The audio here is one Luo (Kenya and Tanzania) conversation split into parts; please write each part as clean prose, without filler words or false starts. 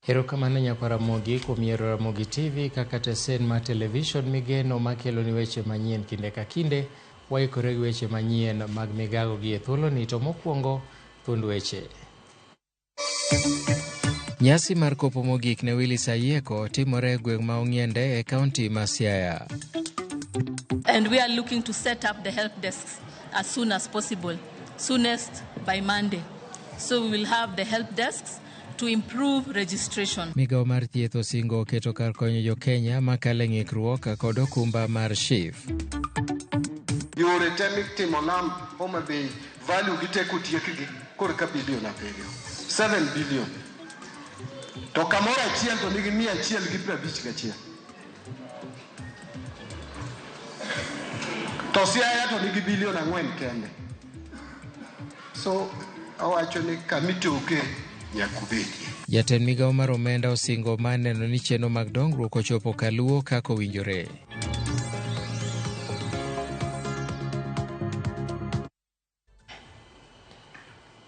Erokamano nyakwar Ramogi kuom yiero Ramogi TV kaka tesen mar television migeno makeloni weche manyien kinde ka kinde. Waikore gi weche manyien mag migago gi e thuoloni to mokwongo thuond weche. Nyasi mar kopo mogik ne Willis Ayieko timore e gweng' ma Ong'iende e kaunti ma Siaya. And we are looking to set up the help desks as soon as possible, soonest by Monday. So we will have the help desks to improve registration. Migawo mar thieth osingo keto kar konyo jo Kenya makalo e ng'ikruok kod okumba mar SHIF. Yore te mitimo nam Homa Bay value gi te kotiekgi koro ka bilion 7, 7 billion. To kamoro achiel to nigi 151. To Siaya to nigi bilion 4 kende. So awacho ni kamitoke nyaka ubedie. Jatend migawo mar omenda osingo mar neno ni chenro mag dongruok ochopo kaluo kaka owinjore.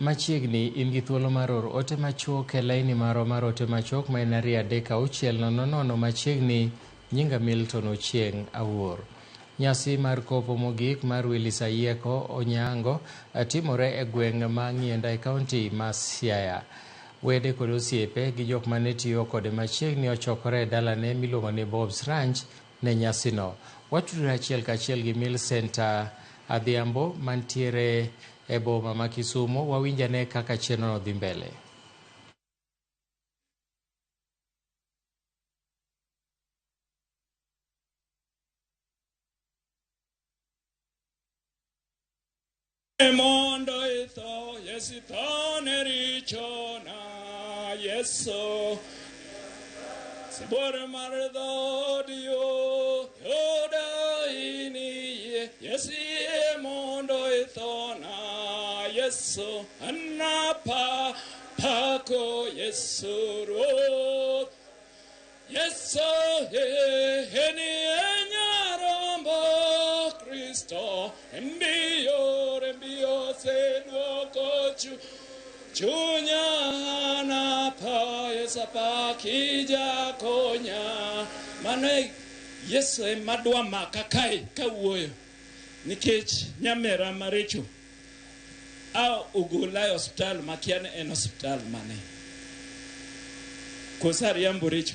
Machiegni in gi thuolo mar oro ote machuok e laini marwa mar ote machuok ma en 23600 machiegni nyinga Milton Ochieng' Awuor. Nyasi mar kopo mogik mar Willis Ayieko Onyango timore e gweng' ma Ng'ienda e kaunti ma Siaya. Wede kod osiepe gi jok mane tiyo kode machiegni ochokore e dalane miluongo ni Bob's Ranch ne nyasino. Watudore achiel kachiel gi Millicent Adhiambo mantiere e boma ma Kisumu. Wawinjane kaka chenrono dhi mbele. Mondo itho, Yesu itho ne richona, Yesu. Sibuor mar dhood yo, yoda iniyie, Yesu yie mondo ithona, Yesu. Anapa pako Yesu Ruoth. Yesu eni enyarombo Kristo embiyo embiyo seluoko chunya anapa Yesu apakija konya. Mano e Yesu ema dwa maka kae kawuoyo nikech nyamera maricho a ogola e osiptal makia ni en osiptal mane. Koso ariambo richo.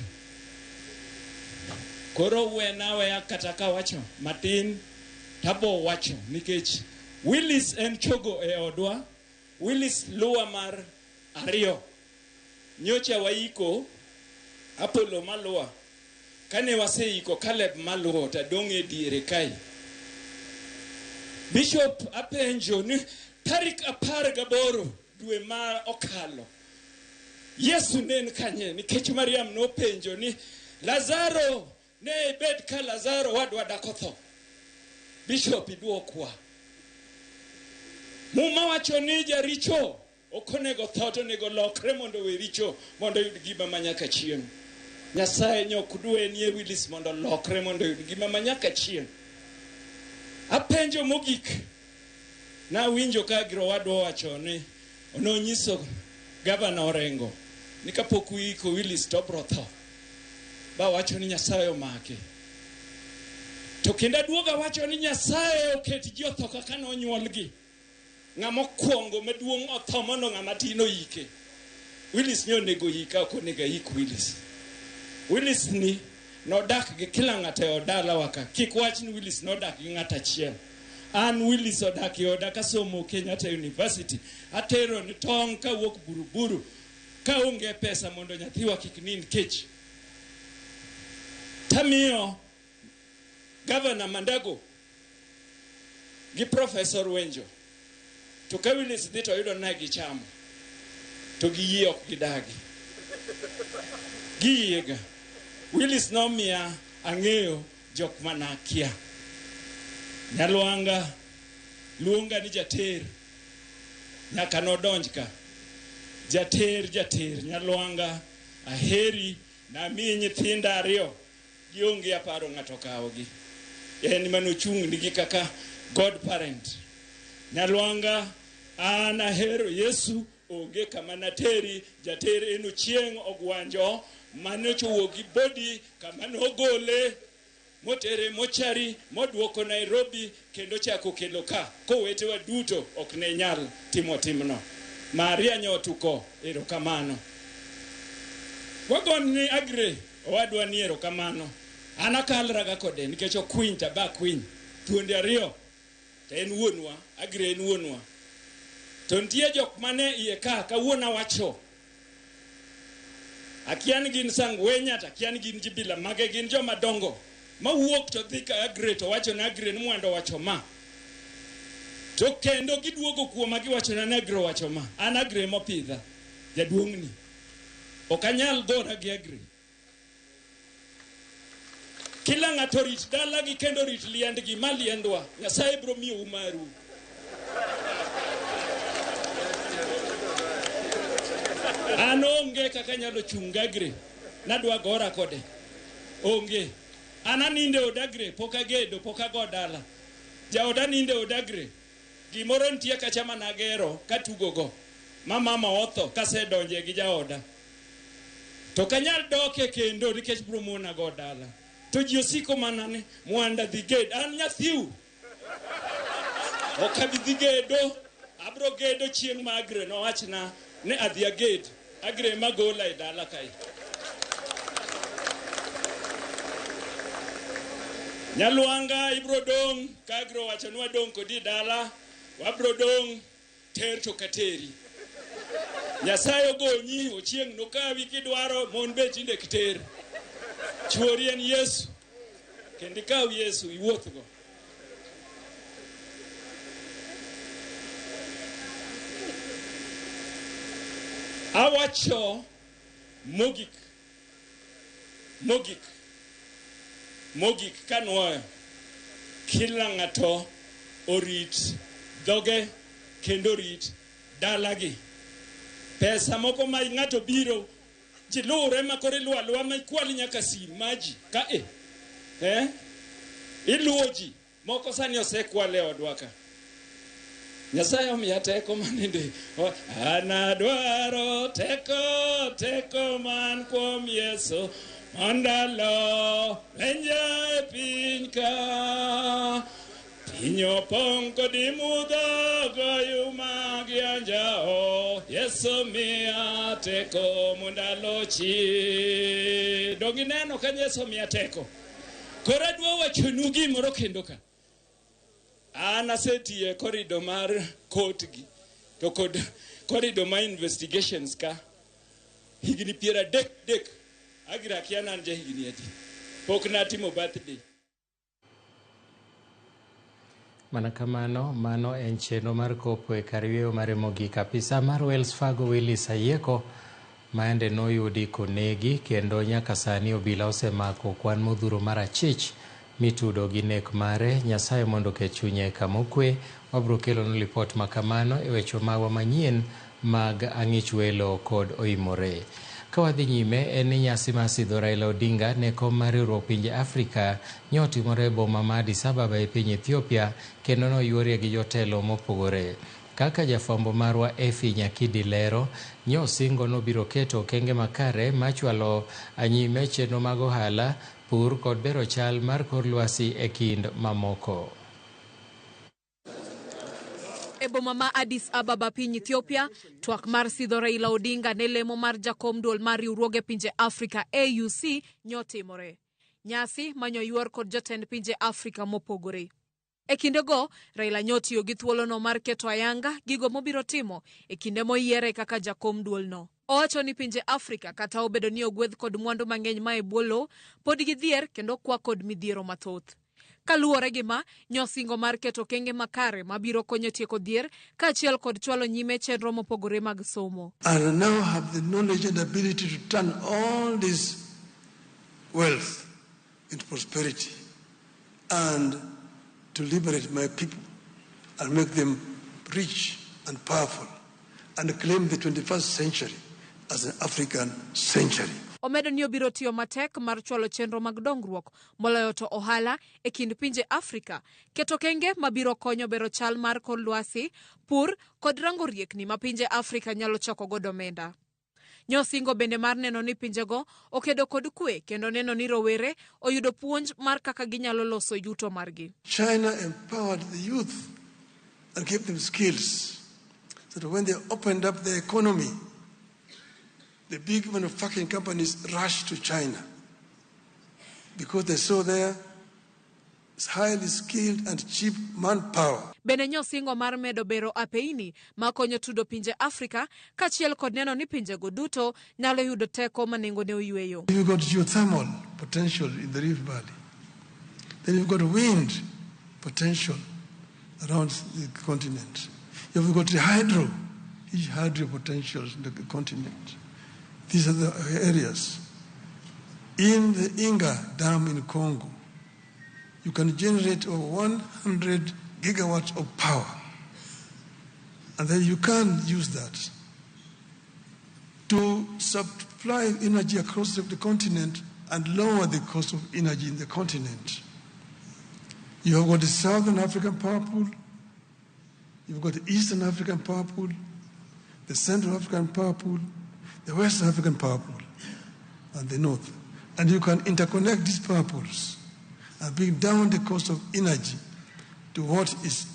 Koro wena aweya kata kawacho matin tabo wacho nikech Willis en chogo e odwa. Willis luwa mar ariyo. Nyocha waiko Apollo maluwa. Kane waseiko Caleb maluwo to adong' e diere kae. Bishop apenjo ni tarik 18 dwe ma okalo Yesu ne en kanye? Nikech Mariam nopenjo ni Lazaro ne ibed ka Lazaro wadwa dak otho. Bishop iduokwa. Muma wacho ni jaricho ok onego tho to onego lokre mondo owe richo mondo oyud ngima ma nyaka chieng'. Nyasaye nyok dwe nie Willis mondo olokre mondo oyud ngima ma nyaka chieng'. Apenjo mogik. Nawinjo ka growadwa owacho ni nonyiso gavana Orengo ni kapok uiko Willis to obro tho. Ba wacho ni Nyasaye omake. To kendo aduogo awacho ni Nyasaye oket ji otho kaka nonyuolgi. Ng'ama okwongo maduong' otho mondo ng'ama tin oike. Willis ni onego yika ok onego ayik Willis. Willis ni nodak gi kila ng'ato e od dalawa ka. Kik wach ni Willis nodak gi ng'ato achiel. An Willis odak e oda kasomo Kenyatta University. Atero ni tong' kawuok Buruburu kaonge pesa mondo nyathiwa kik nind kech. Tamiyo Governor Mandago gi Professor Wenjo to ka Willis dhi to yudo ne gichamo to giyie ok gidagi. Giyiega. Willis nomiya ang'eyo jok manakia. Nyalwanga luonga ni jater nyaka nodonj ka. Jater jater Nyalwanga aheri namiyi nyithinda ariyo gionge aparo ng'ato kawogi. En manochung' nigi kaka godparent. Nyalwanga an ahero Yesu Onge kama nateri, jater en Ochieng' Ogwanjo mane owuok gi body kama nogole motere mochari moduoko Nairobi kendo chako kelo ka kowetewa duto ok ne nyal timo timno. Maria Nyotuko, erokamano. Wagon ni Agre owadwa ni erokamano. An akalraga kode nikech okwiny to aba akwiny. Thuonde ariyo to en wuonwa, Agre en wuonwa. To nitie jok mane iye ka kawuono awacho. Akia ni gin sangwenya to akia ni gin jibila mage, gin joma dongo mawuok to dhi ka Agre to wacho ne Agre ni Mwando owacho ma. To kendo giduogo kuoma giwachona ni Agre owacho ma. An Agre mopidha, jaduong'ni. Ok anyal gora gi Agre. Kila ng'ato orit dalagi kendo orit liendgi, ma liendwa. Nyasaye biro miyou maru. An onge kaka anyalo chung' gi Agre. Nadwa gora kode. Onge. An anindo e od Agre, pok agedo, pok ago dala. Jaoda nindo e od Agre. Gimoro nitie kacha managero katugogo. Ma mama otho kasedonje gi jaoda. To kanyal doke kendo nikech biro mona go dala. To ji osiko mana ni Mwanda dhi ged. An nyathiu. Ok abi dhi gedo. Abro gedo chieng' ma Agre nowachna ni adhi aged. Agre magola e dala kae. Nyalwanga ibro dong' ka Agre owacho ni wadong' kodi e dala. Wabro dong' ter to kateri. Nyasaye ogonyi, Ochieng' nokawi kidwaro, mon be tinde kiter. Chuori en Yesu. Kendo ikaw Yesu iwuothgo. Awacho mogik, mogik, mogik kanuoyo, kila ng'ato orit dhoge kendo orit dalagi. Pesa moko ma ng'ato biro ji luwre ma koro iluwo aluwa ma ikwal nyaka sim maji ka e. Iluwo ji moko sani osekwal e odwa ka. Nyasaye omiya teko manende. An adwaro teko, teko man kuom Yesu mondo alo lwenja e piny ka. Piny opong' kod mudho goyo mag anjawo. Yesu miya teko mondo alochi. Donge ineno ka Yesu omiya teko? Koro adwa wachonu gimoro kendo ka. An asetiyo e korido mar court gi to kod korido mar investigations ka higni 33. Agira akia ni an ja higni adi. Pok natimo birthday. Mana kamano, mano en chenro mar kopo e kar yweyo mare mogik. Apisa mar Wells Fargo Willis Ayieko maende noyudi konegi kendo nyaka sani obila osemako kwan modhuro mar achich mitudo gi nek mare. Nyasaye mondo oket chunye kama okwe. Wabro kelonu lipot makamano e weche magwa manyien mag ang'ich welo kod oimore. Ka wadhi nyime en ni nyasi mar sidho Raila Odinga ne kom mar riwruok pinje Afrika ne otimore e boma ma Addis Ababa e piny Ethiopia kendo noyuorie gi jotelo mopogore. Kaka jafwambo marwa Effie Nyakidi lero, nyosingo nobiro keto okenge makare machwalo nyime chenro mag ohala, pur kod bero chal mar kor lwasi e kind mamoko. E boma ma Addis Ababa piny Ethiopia, twak mar sidho Raila Odinga ne lemo mar jakom duol mar riwruoge pinje Afrika AUC nyotimore. Nyasi manyoyuor kod jotend pinje Afrika mopogore. E kindego, Raila nyotiyo gi thuolono mar keto ayanga gigo mobiro timo e kinde moyiere kaka jakom duolno. Owacho ni pinje Afrika kata obedo ni ogwedh kod mwandu mang'eny ma e bwo lowo, pod gidhier kendo kwa kod midhiero mathoth. Kaluwore gi ma, nyosingo mar keto okenge makare mabiro konyo tieko dhier kaachiel kod chwalo nyime chenro mopogore mag somo. And now have the knowledge and ability to turn all this wealth into prosperity and to liberate my people and make them rich and powerful and claim the 21st century as an African century. Omedo ni obiro tiyo matek mar chwalo chenro mag dongruok moloyo to ohala e kind pinje Afrika, keto kenge mabiro konyo bero chal mar kor lwasi, pur kod rango riekni ma pinje Afrika nyalo choko godo omenda. Nyosingo bende mar neno ni pinjego okedo kod kwe kendo neno ni rowere oyudo puonj mar kaka ginyalo loso yuto margi. China empowered the youth and gave them skills so that when they opened up the economy, the big manufacturing companies rushed to China because they saw there highly skilled and cheap manpower. Bende nyosingo mar medo bero apeini makonyo tudo pinje Afrika kaachiel kod neno ni pinjego duto nyalo yudo teko ma nengone oyweyo. You've got geothermal potential in the Rift Valley. Then you've got wind potential around the continent. You've got the hydro, huge hydro potentials in the continent. These are the areas. In the Inga Dam in Congo, you can generate over 100 gigawatts of power. And then you can use that to supply energy across the continent and lower the cost of energy in the continent. You have got the Southern African Power Pool, you've got the Eastern African Power Pool, the Central African Power Pool, the Western African Power Pool, and the North. And you can interconnect these power pools and bring down the cost of energy to what is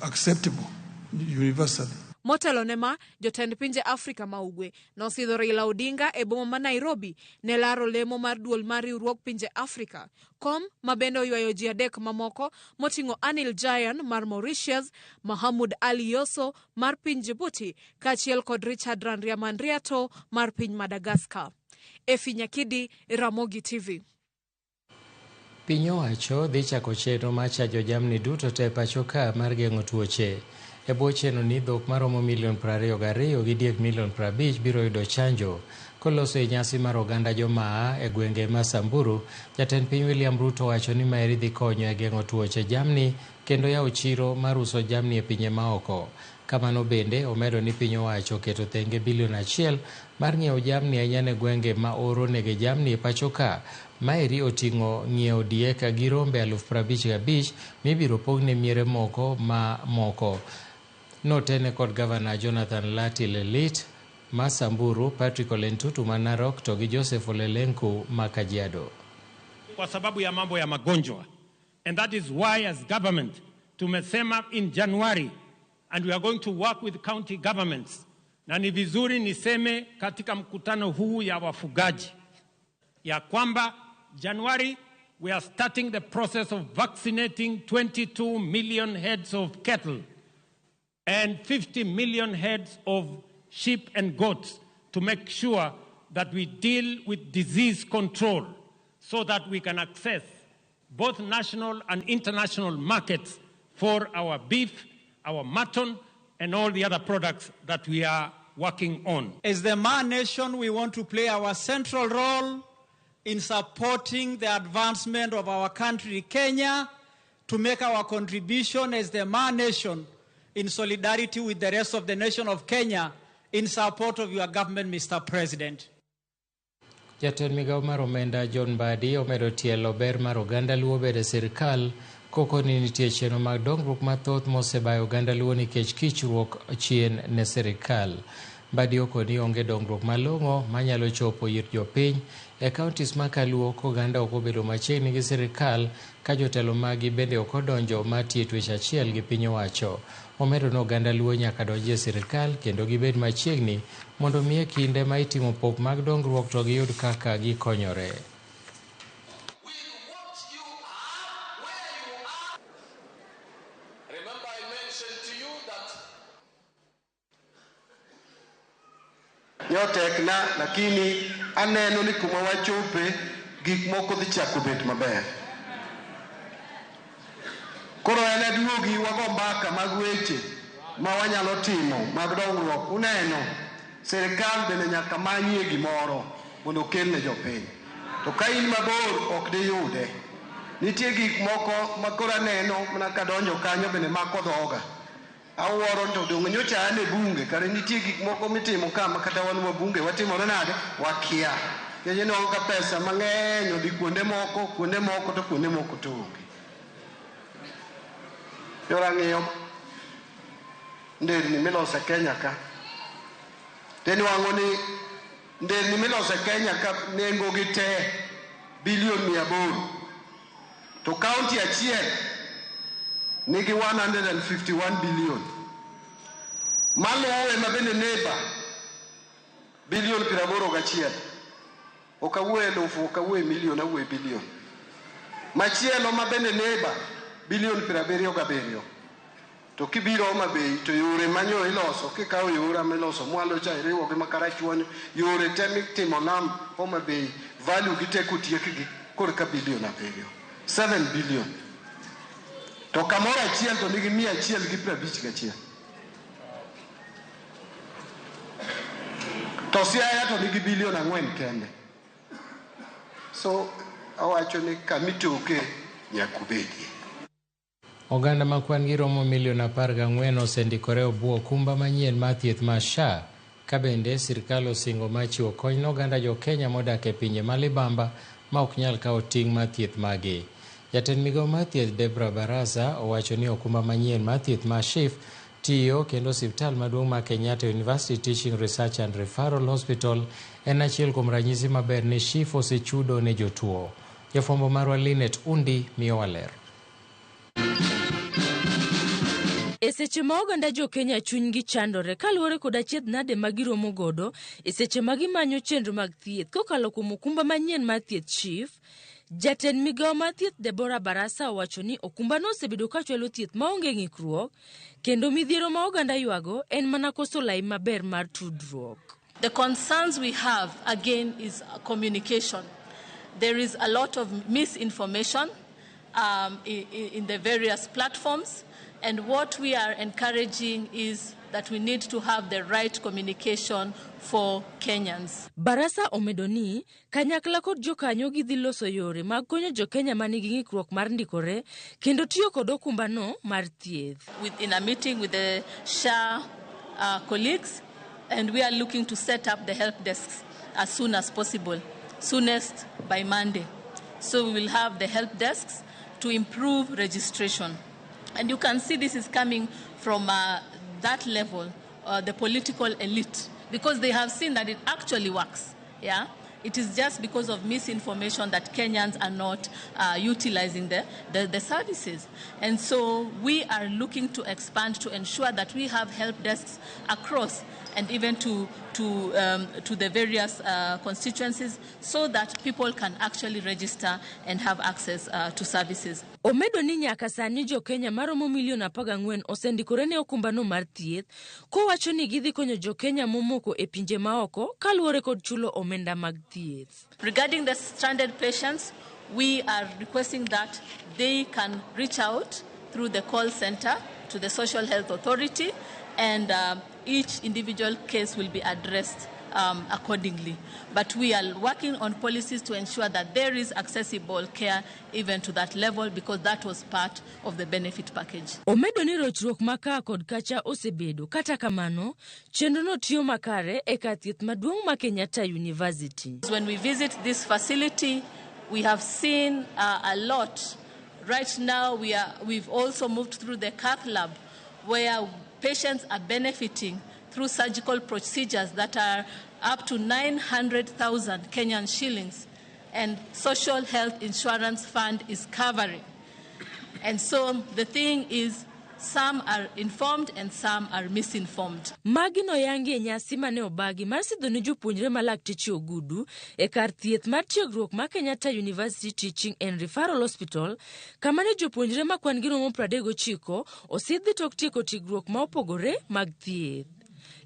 acceptable universally. Motelo ne ma, jotend pinje Afrika ma Ugwe nosidho Raila Odinga e boma ma Nairobi ne laro lemo mar duol mar riwruog pinje Afrika. Kom ma bende oywayo ji adek mamoko moting'o Anil Jayan mar Mauritius, Mahamud Ali Yoso mar piny Djibouti kaachiel kod Richard Randriamandriato mar piny Madagascar. Efi Nyakidi, Ramogi TV. Piny owacho dhi chako chenro mar chanjo jamni duto te pacho ka mar geng'o tuoche. E bwo chenro ni dhok maromo milion 22 gi diek milion 50 biro yudo chanjo. Koloso e nyasi mar oganda jomaa e gwenge ma Samburu, jatend piny William Ruto wacho ni maeri dhi konyo e geng'o tuoche jamni kendo yawo chiro mar uso jamni e pinje maoko. Kamano bende omedo ni piny owacho oketo thenge bilion 1 mar ng'iewo jamni ahinya ne gwenge ma oro nege jamni e pacho ka. Maeri oting'o ng'iewo diek gi rombe 55,000 mibiro pog ne miere moko ma moko. Notene kod Gavana Jonathan Lati Lelit ma Samburu, Patrick Ole Ntutu ma Narok to gi Joseph Ole Lenku ma Kajiado. Kwa sababu ya mambo ya magonjwa. And that is why as government tumesema in January, and we are going to work with county governments. Na ni vizuri niseme katika mkutano huu ya wafugaji ya kwamba January we are starting the process of vaccinating 22 million heads of cattle and 50 million heads of sheep and goats to make sure that we deal with disease control so that we can access both national and international markets for our beef, our mutton, and all the other products that we are working on. As the Ma Nation, we want to play our central role in supporting the advancement of our country, Kenya, to make our contribution as the Ma Nation in solidarity with the rest of the nation of Kenya in support of your government, Mr. President. Jatend migawo mar omenda John Mbadi omedo tielo ber mar oganda Luo bedo e sirikal koko ni nitie chenro mag dongruok mathoth mosebayo oganda Luo nikech kichruok chien ne sirikal. Mbadi okoni onge dongruok malong'o manyalo chopo ir jopiny e counties ma kaluo koganda ok obedo machiegni gi sirikal ka jotelo magi bende ok odonjo matiye twech achiel gi piny owacho. Omedo ni oganda Luo nyaka donji e sirikal kendo gibed machiegni mondo miye kinde ma itimo pok mag dongruok to giyud kaka gikonyore. Nyotekna lakini aneno ni kuma wachope gik moko dhi chako bet maber. Koro en aduogi wago mbaka mag weche ma wanyalo timo mag dongruok. Uneno sirikal bende nyaka manyie gimoro mondo okel ne jopiny. To ka in mabor ok diyude. Nitie gik moko ma koro aneno mana kadonjo kanyo bende mako dhoga. Awuoro to dong' nyocha an e bunge, kare nitie gik moko mitimo ka ma kata wan wabunge watimore nade? Wakia. Nikech inwang'o ka pesa mang'eny odhi kuonde moko to kuonde moko to onge. Nyoro ang'iyo nderni miloso e Kenya ka, tinwang'o ni nderni miloso e Kenya ka nengo gi te bilion 800, to kaunti achiel nigi 151 billion. Maluwe ma bende neighbor bilion 81. Ok awuoye elufu, ok awuoye milion, awuoye bilion. Machielo ma bende neighbor bilion 77. To kibiro Homa Bay to yore manyo iloso, kikawo yore miloso mwalo cha iriwo gi makarachuonyo, yore te mitimo lam Homa Bay value gi te kotiekgi korka bilion 7, 7 billion. To kamoro achiel to nigi 151. To Siaya to nigi bilion 4 kende. So awacho ni kamitoke nyaka ubedie. Oganda ma kwan gi romo milion 14 osendikore obwo okumba manyien mar thieth mar SHA, ka bende sirkal osingo mar chiwo kony ne oganda jo Kenya modak e pinje ma libamba ma ok nyal kawo ting' mar thieth magi. Jatend migao mar thieth Deborah Barasa owacho ni okumba manyien mar thieth mar SHIF tiyo kendo osiptal maduong' mar Kenyatta University Teaching Research and Referral Hospital en achiel kuom ranyisi maber ni SHIF osechudo ne jotuo. Jafwambo marwa Linet Undi miyowa ler. E seche ma oganda jo Kenya chunygi chandore kaluwore kod achiedh nade ma giromo godo e seche ma gimanyo chenro mag thieth kokalo kuom okumba manyien mar thieth SHIF, jatend migao mar thieth Deborah Barasa owacho ni okumbano osebedo ka chwalo thieth maonge ng'ikruok kendo midhiero ma oganda ywago en mana koso lai maber mar tudruok. The concerns we have again is communication. There is a lot of misinformation in the various platforms, and what we are encouraging is that we need to have the right communication for Kenyans. Barasa omedo ni kanyakla kod jokanyo gidhi loso yore mag konyo jo Kenya manigi ng'ikruok mar ndikore kendo tiyo kod okumbano mar thieth. In a meeting with the SHA colleagues, and we are looking to set up the help desks as soon as possible, soonest by Monday. So we will have the help desks to improve registration. And you can see this is coming from that level, the political elite, because they have seen that it actually works. Yeah? It is just because of misinformation that Kenyans are not utilizing the services. And so we are looking to expand to ensure that we have help desks across and even to the various constituencies so that people can actually register and have access to services. Omedo ni nyaka sani jo Kenya maromo milion 14 osendikore ne okumbano mar thieth, kowacho ni gidhi konyo jo Kenya momoko e pinje maoko kaluwore kod chulo omenda mag thieth. Regarding the stranded patients, we are requesting that they can reach out through the call center to the Social Health Authority, and each individual case will be addressed accordingly. But we are working on policies to ensure that there is accessible care even to that level, because that was part of the benefit package. Omedo ni rochruok maka kod kacha osebedo, kata kamano, chenro no tiyo makare e kar thieth maduong' ma Kenyatta University. When we visit this facility, we have seen a lot. Right now, we've also moved through the cath lab, where patients are benefiting through surgical procedures that are up to 900,000 Kenyan shillings, and Social Health Insurance Fund is covering. And so the thing is, some are informed and some are misinformed. Magi noyangi e nyasi mane obagi mar sidho ne jopuonjre ma lakteche Ogudu e kar thieth mar tiegruok ma Kenyatta University Teaching and Referral Hospital, kama ne jopuonjre ma kwan gi romo 39 osidhi tok tieko tiegruok ma opogore mag thieth.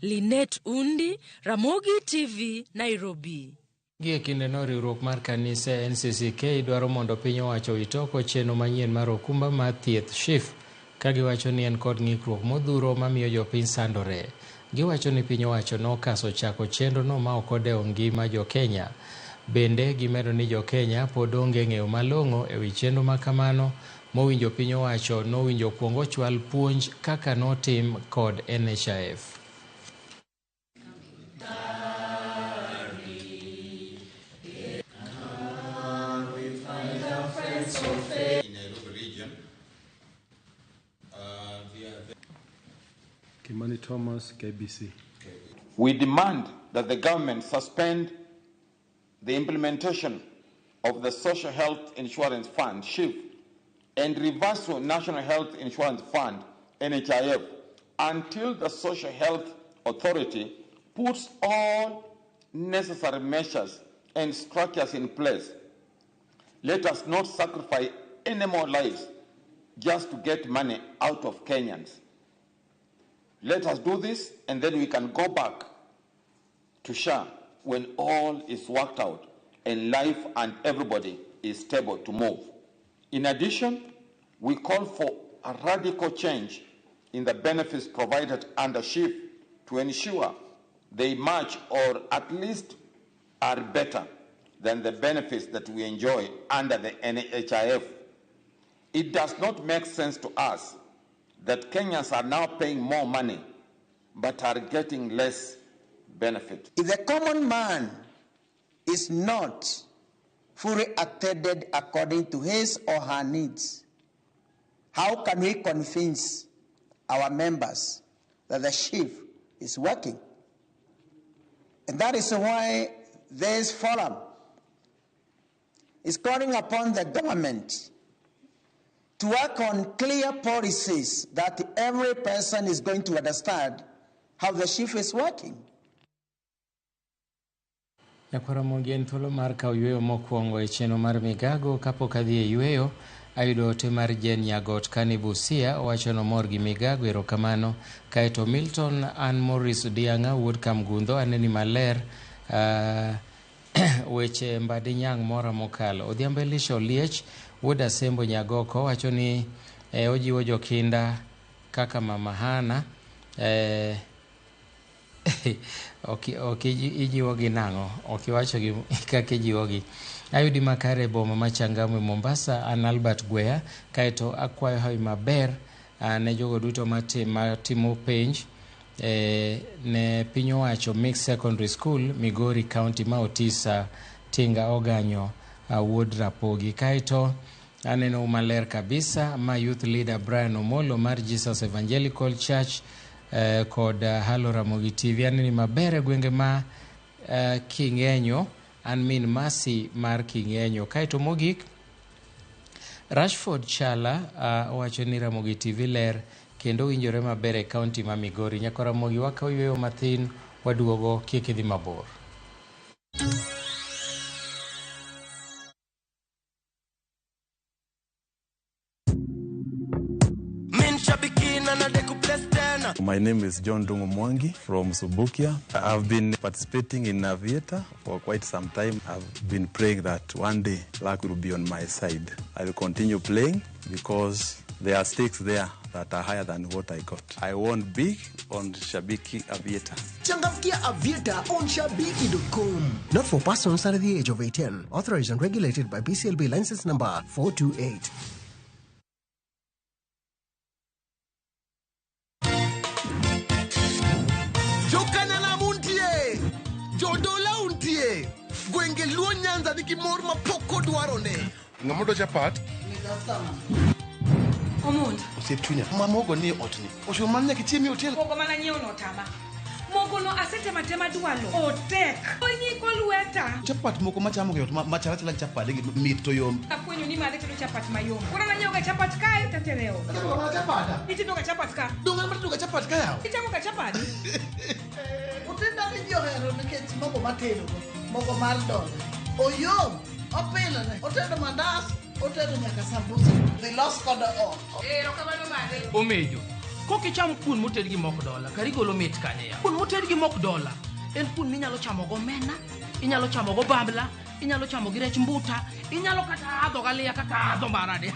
Linet Undi, Ramogi TV, Nairobi. Gie kindeno riwruok mar kanise NCCK dwaro mondo piny owacho owit oko chenro manyien mar okumba mar thieth SHIF, ka giwacho ni en kod ng'ikruok modhuro mamiyo jopiny sandore. Giwacho ni piny owacho nokaso chako chenrono ma ok odewo ngima jo Kenya. Bende gimedo ni jo Kenya pod onge ng'eyo malong'o e wi chenro ma kamano Mowinjo piny owacho nowinjo okuong ochwal puonj kaka notim kod NHIF. Kimani Thomas, KBC. We demand that the government suspend the implementation of the Social Health Insurance Fund, SHIF, and reversal National Health Insurance Fund, NHIF, until the Social Health Authority puts all necessary measures and structures in place. Let us not sacrifice any more lives just to get money out of Kenyans. Let us do this, and then we can go back to SHA when all is worked out and life and everybody is stable to move. In addition, we call for a radical change in the benefits provided under SHIF to ensure they match or at least are better than the benefits that we enjoy under the NHIF. It does not make sense to us that Kenyans are now paying more money but are getting less benefit. If the common man is not fully attended according to his or her needs, how can we convince our members that the SHIF is working? And that is why this forum is calling upon the government to work on clear policies that every person is going to understand how the SHIF is working. Nyakwar Ramogi en thuolo mar kawo yueyo mokwongo e chenro mar migago kapok adhi e yueyo ayudo ote mar Jen Nyagot kani Busia owacho nomor gi migago erokamano kaeto Milton an Morris Dianga wuod Kamgundho aneni maler weche Mbadi Nyang' mora mokalo. Odhiambo Elisha Oliech wuod Asembo Nyagoko wacho ni ojiwo jokinda kaka Mama Hana ok ijiwogi nang'o? Ok iwacho gi kaka ijiwogi. Ayudi makare e boma ma Changamwe Mombasa an Albert Gweya kaeto akwayo hawi maber ne jogo duto matimo penj ne piny owacho Mixed Secondary School Migori County ma Otisa Tinga Oganyo wuod Rapogi. Kaeto aneno maler kabisa ma youth leader Brian Omolo mar Jesus Evangelical Church kod Halo Ramogi TV. Aneni maber e gwenge ma King'enyo an min Masi mar King'enyo. Kaeto mogik Rashford Chala owacho ni Ramogi TV ler kendo winjore maber e kaunti ma Migori. Nyako Ramogi wakaw yueyo mathin waduogo kik idhi mabor. My name is John Dungu Mwangi from Subukia. I've been participating in Aviator for quite some time. I've been praying that one day luck will be on my side. I will continue playing because there are stakes there that are higher than what I got. I won big on Shabiki Aviator. Changamkia Aviator on Shabiki.com. Not for persons under the age of 18. Authorized and regulated by BCLB license number 428. Gwenge Luo Nyanza nigi mor ma pok odwarone. Ng'ama chapat? Omondi. Osiep chunya. Ma mogo ni otni. Osho man nyaka ichiem e hotel. Mogo mana nyiewo no otama. Mogo no asetema tema dwalo. Otek. Onyiko lweta. Chapat moko machamo e ot ma chala chala chapat gi mit to yom. Afwenyo ni madhe tedo chapat mayom. Koro nanyiewo ga chapat kae tatere ot. Atedo mana chapat. Itedo ga chapat ka. Donge an matedo ga chapat ka yawa? Ichamo ga chapat. Utinda ni ji ohero nikech mogo matedo go. Mogo mar dola. Oyom, opilore, otedo mandas, otedo nyaka sambusa. Dhi los kodo ot. Erokamano madhe. Omejo, kok icham kuon moted gi mok dola, kar igolo mit kanye ya. Kuon moted gi mok dola en kuon minyalo chamo go omena, inyalo chamo go bambla, inyalo chamo gi rech mbuta, inyalo kata adho galiya kaka adho marade.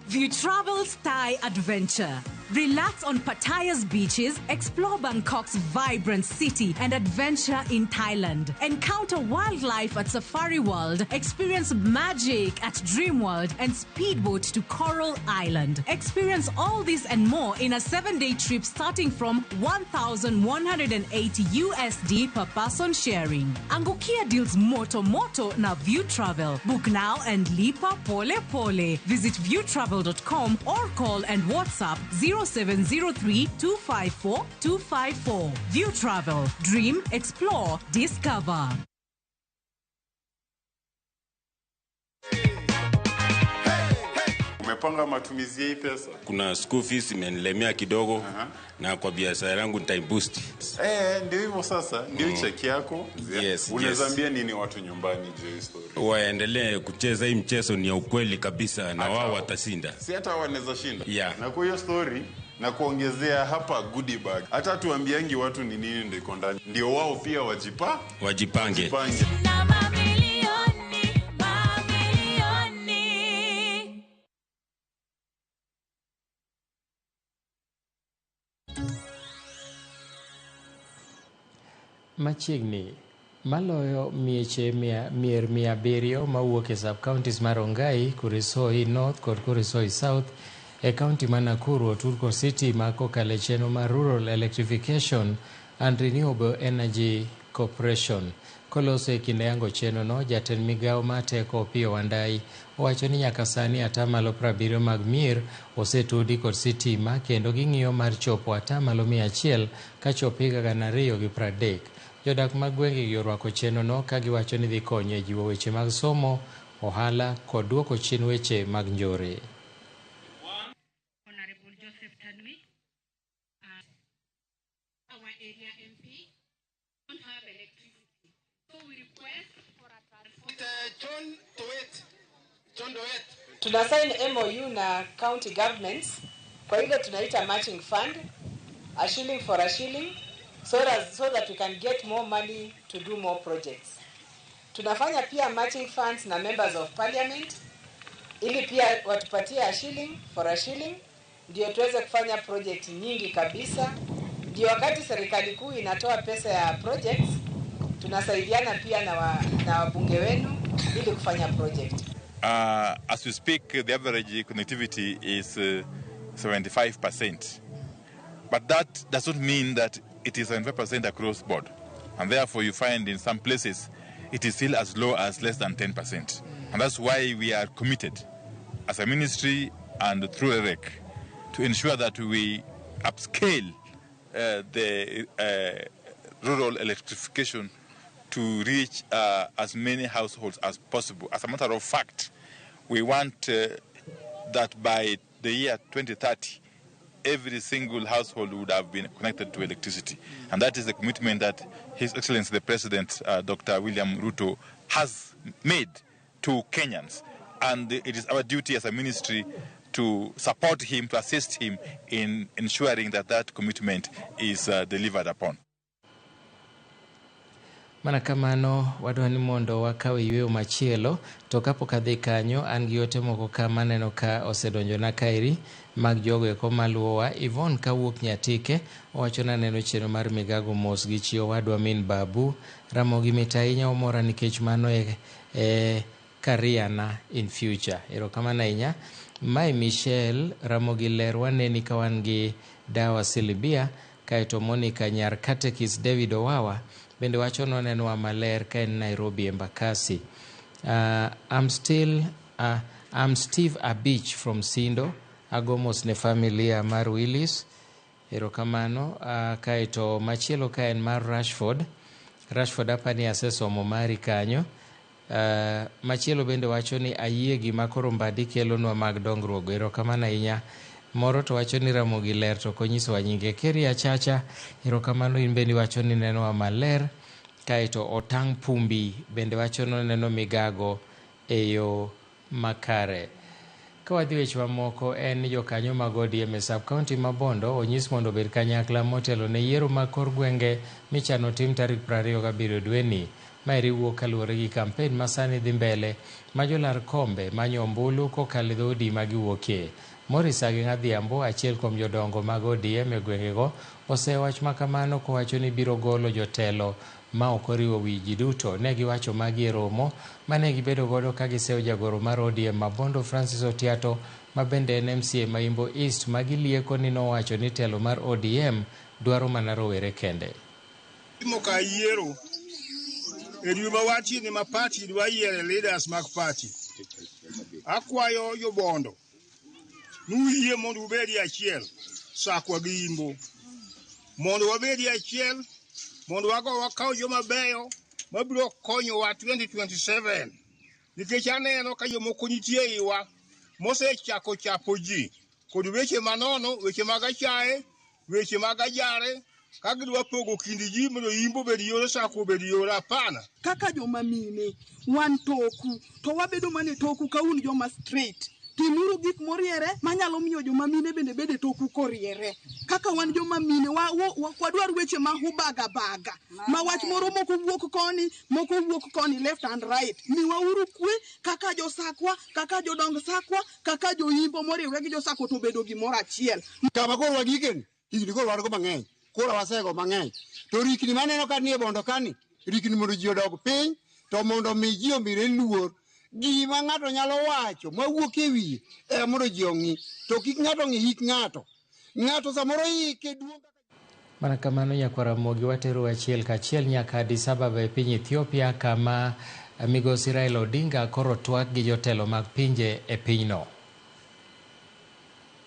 View Travel's Thai Adventure. Relax on Pattaya's beaches, explore Bangkok's vibrant city, and adventure in Thailand. Encounter wildlife at Safari World, experience magic at Dreamworld, and speedboat to Coral Island. Experience all this and more in a 7-day trip starting from 1,180 USD per person sharing. Angukia deals moto moto na View Travel. Book now and lipa pole pole. Visit viewtravel.com or call and WhatsApp 0703 254 254. View Travel. Dream, explore, discover. Umepanga matumizi ya hii pesa? Kuna school fees imenilemea kidogo. Na kwa biashara yangu nitaiboost. Ndio hivyo sasa, ndio cheki yako. Yes, Unaweza yes. ambia nini watu nyumbani juu ya story? Waendelee kucheza hii mchezo, ni ya ukweli kabisa na wao watashinda. Si hata wanaweza shinda. Yeah. Na kwa hiyo story na kuongezea hapa goodie bag. Hata tuambiangi watu ni nini ndio iko ndani. Ndio wao pia wajipange. Wajipange. Na mamilioni, mamilioni. Machiegni maloyo mieche mier 700 mawuok e sub-counties mar Rongai, Kuresoi North kod Kuresoi South e kaunti ma Nakuru otur kod sitima kokalo e chenro mar Rural Electrification and Renewable Energy Corporation. Koloso e kinde yango chenrono, jatend migawo mar teko Opiyo Wandayi owacho ni nyaka sani 70% mag mier osetudi kod sitima kendo ging'iyo mar chopo 100% kachopo higa 2030. Jodak mag gwengegi orwako chenrono ka giwacho ni dhi konyo e jiwo weche mag somo, ohala kod duoko chien weche mag njore. Honorable Joseph Tanui, our area MP, don't have electricity. So we request for a transformer. John Doet. Tuna sign MOU na county governments kwa ile tunaita matching fund, a shilling for a shilling, so that we can get more money to do more projects. Tunafanya pia matching funds na members of parliament ili pia watupatie a shilling for a shilling, ndio tuweze kufanya project nyingi kabisa. Ndio wakati serikali kuu inatoa pesa ya projects, tunasaidiana pia na wabunge wenu ili kufanya project. As we speak, the average connectivity is 75%. But that does not mean that it is 75% across board. And therefore, you find in some places it is still as low as less than 10%. And that's why we are committed as a ministry and through REC to ensure that we upscale the rural electrification to reach as many households as possible. As a matter of fact, we want that by the year 2030, every single household would have been connected to electricity. And that is the commitment that His Excellency the President, Dr. William Ruto, has made to Kenyans. And it is our duty as a ministry to support him, to assist him in ensuring that that commitment is delivered upon. Mana kamano wadwa ni mondo wakawe yweyo machielo, to kapok adhi kanyo an gi ote moko ka maneno ka osedonjona kaeri mag jogo eko maluwowa. Yvonne kawuok Nyatike owacho ni aneno chenro mar migago mos gi chi owadwa min Babu. Ramogi mit ahinya omora nikech mano e career na in future. Erokamano ahinya. Mae Michelle Ramogi ler waneni ka wan gi Dawa Silibia, kaeto Monica Nyar Catechist David Owawa bende wacho nonenwa maler ka en Nairobi Embakasi. I'm Steve Abich from Sindo. Agomos ne familia mar Willis. Erokamano. Kaeto machielo ka en mar Rashford. Rashford apani asesomo mari kanyo. Machielo bende wacho ni ayie gima koro Mbadi kelonwa mag dongruok. Erokamano ahinya. Moro to wacho ni Ramogi ler to ok onyisowa nyinge. Keri Achacha, erokamano in bende iwacho ni nenowa maler. Kaeto Otang' Pumbi bende wacho ni oneno migago e yo makare. Ka wadhi weche mamoko en ni jokanyo mag ODM e sub-county ma Bondo onyis mondo obed kanyakla motelo ne yiero mag kor gwenge michano tim tarik 27 dweni. Maeri wuok kaluwore gi kampen ma sani dhi mbele ma jolar kombe manyo ombulu kokalo e dhoudi ma giwuokie. Maurice Ageng'a Adhiambo, achiel kuom jodongo mag ODM e gwengego, osewach ma kamano kowacho ni biro golo jotelo ma ok oriwo wi ji duto. Ne giwacho magi e romo mane gibedo godo ka giseyo jagoro mar ODM ma Bondo Francis Otiato ma bende en MCA ma Imbo East ma gilieko ni nowacho ni telo mar ODM dwaro mana rowere kende. Timo ka yiero e dwe ma wantie ni ma party dwa yiere leaders mag party. Akwayo jobondo nuyie mondo ubedi achiel Sakwa gi Imbo. Mondo wabedi achiel, mondo wago wakaw joma beyo mabiro konyowa 2027. Nikech aneno ka jomoko nitie e iwa mosechako chapo ji kod weche manono, weche mag achaye, weche mag ajare, ka gidwa pogo kind ji mondo Imbo obed yore, Sakwa obed yore. Hapana. Kaka joma mine, wan toku, to wabedo mana e toku ka un joma straight. Timuru gik moriere manyalo miyo joma mine bende bedo e toku koriere. Kaka wan joma mine, wadwar weche ma hubaga baga, ma wach moro moko wuok koni, moko wuok koni, left and right. Miwauru kwe kaka josakwa, kaka jodong sakwa, kaka joimbo moriwre gi josakwa to obedo gimoro achiel. Kama koro wagikeni, higni koro wan go mang'eny, koro wasego mang'eny. To rikni maneno ka nie bondo kani, rikni mondo ji odog piny, to mondo mi ji omire luor. Gima ng'ato nyalo wacho mawuok e wiye ema mondo ji ong'i, to kik ng'ato ng'i hik ng'ato. Ng'ato samoro hike duong' Mana kamano nyakwar Ramogi watero achiel kachiel nyaka Addis Ababa e piny Ethiopia kama migosi Raila Odinga koro twak gi jotelo mag pinje e pinyno.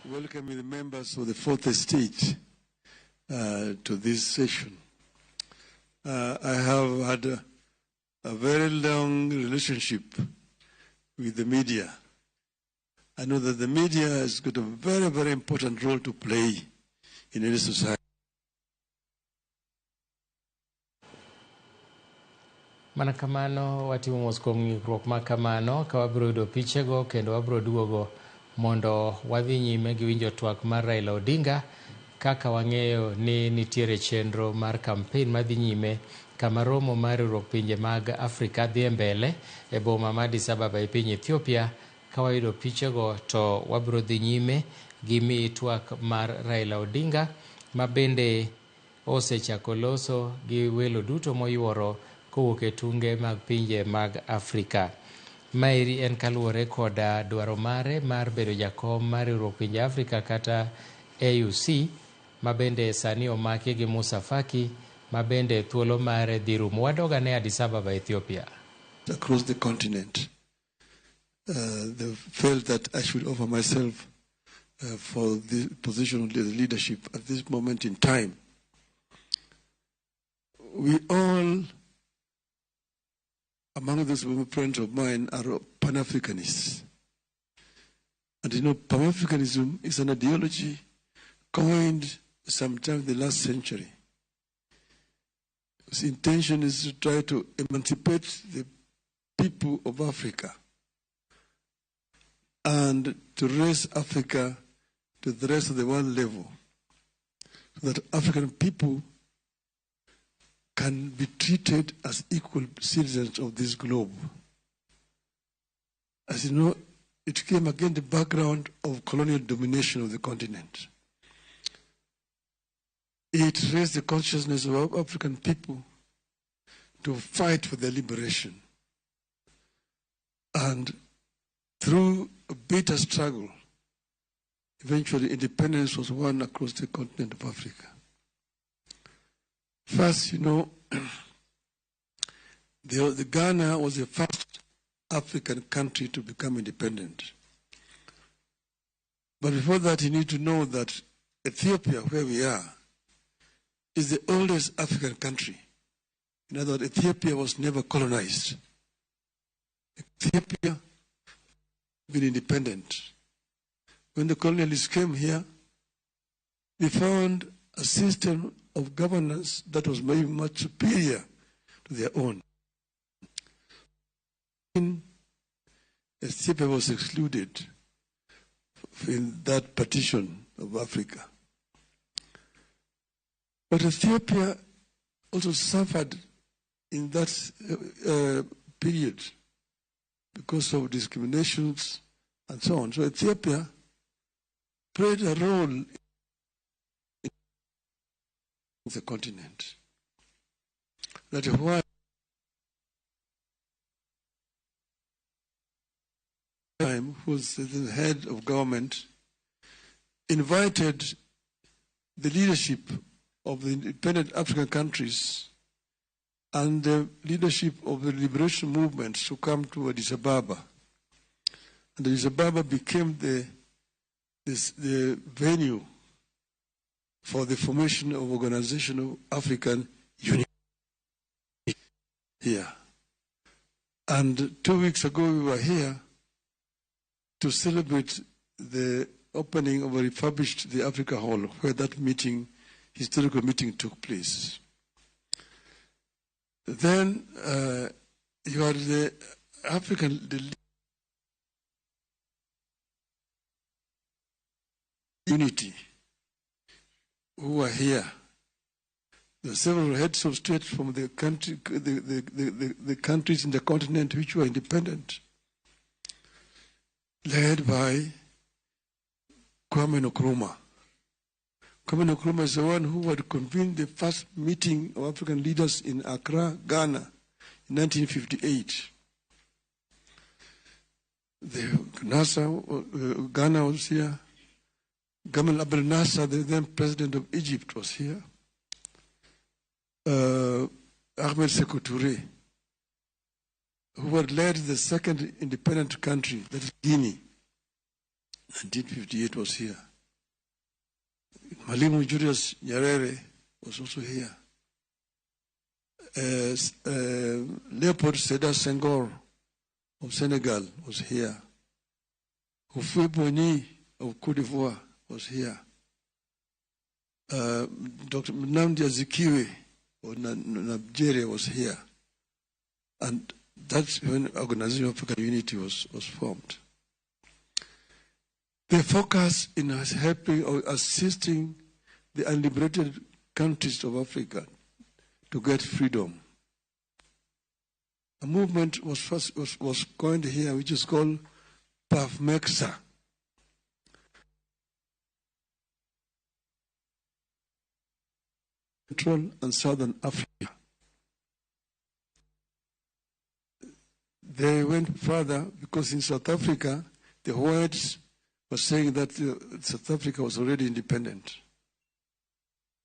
Welcoming the members of the fourth estate to this session. I have had a very long relationship with the media. I know that the media has got a very, very important role to play in any society. Mana kamano watimo mos kuom ng'ikruok ma kamano ka wabiro yudo pichego kendo wabiro duogo mondo wadhi nyime gi winjo twak mar Raila Odinga kaka wang'eyo ni nitiere chenro mar kampen madhi nyime kama romo mar riwruok pinje mag Afrika dhi e mbele e boma ma Addis Ababa e piny Ethiopia. Ka wayudo pichego to wabiro dhi nyime gi miyi twak mar Raila Odinga ma bende osechako loso gi welo duto moyuoro kowuok e tunge mag pinje mag Afrika. Maeri en kaluwore koda dwaro mare mar bedo jakom mar riwruok pinje Afrika kata AUC ma bende sani omaki gi Musa Faki ma bende thuolo mare dhi rumo. Wadog ane Addis Ababa, Ethiopia. Across the continent, they felt that I should offer myself for the position of the leadership at this moment in time. We all, among those friends of mine, are Pan-Africanists. And you know, Pan-Africanism is an ideology coined sometime in the last century. Its intention is to try to emancipate the people of Africa and to raise Africa to the rest of the world level, so that African people can be treated as equal citizens of this globe. As you know, it came against the background of colonial domination of the continent. It raised the consciousness of African people to fight for their liberation. And through a bitter struggle, eventually independence was won across the continent of Africa. First, you know, the Ghana was the first African country to become independent. But before that, you need to know that Ethiopia, where we are, is the oldest African country. In other words, Ethiopia was never colonized. Ethiopia been independent. When the colonialists came here, they found a system of governance that was very much superior to their own. Ethiopia was excluded in that partition of Africa. But Ethiopia also suffered in that period because of discriminations and so on. So Ethiopia played a role in the continent. That is why who was the head of government, invited the leadership of the independent African countries and the leadership of the liberation movements to come to Addis Ababa. And Addis Ababa became the venue for the formation of Organization of African Unity here. And 2 weeks ago we were here to celebrate the opening of a refurbished the Africa Hall, where that meeting, historical meeting, took place. Then you had the African unity who were here. The several heads of state from the country, the countries in the continent which were independent, led by Kwame Nkrumah. Kwame Nkrumah is the one who had convened the first meeting of African leaders in Accra, Ghana, in 1958. The Nasser, Ghana was here. Gamal Abdel Nasser, the then president of Egypt, was here. Ahmed Sékou Touré, who had led the second independent country, that is Guinea, 1958, was here. Mwalimu Julius Nyerere was also here. Leopold Sédar Senghor of Senegal was here. Houphouët-Boigny of Côte d'Ivoire was here. Dr. Nnamdi Azikiwe of Nigeria was here. And that's when Organization of African Unity was formed. The focus in helping or assisting the unliberated countries of Africa to get freedom. A movement was first was coined here, which is called PAFMECSA. Central and Southern Africa. They went further because in South Africa, the whites were saying that South Africa was already independent.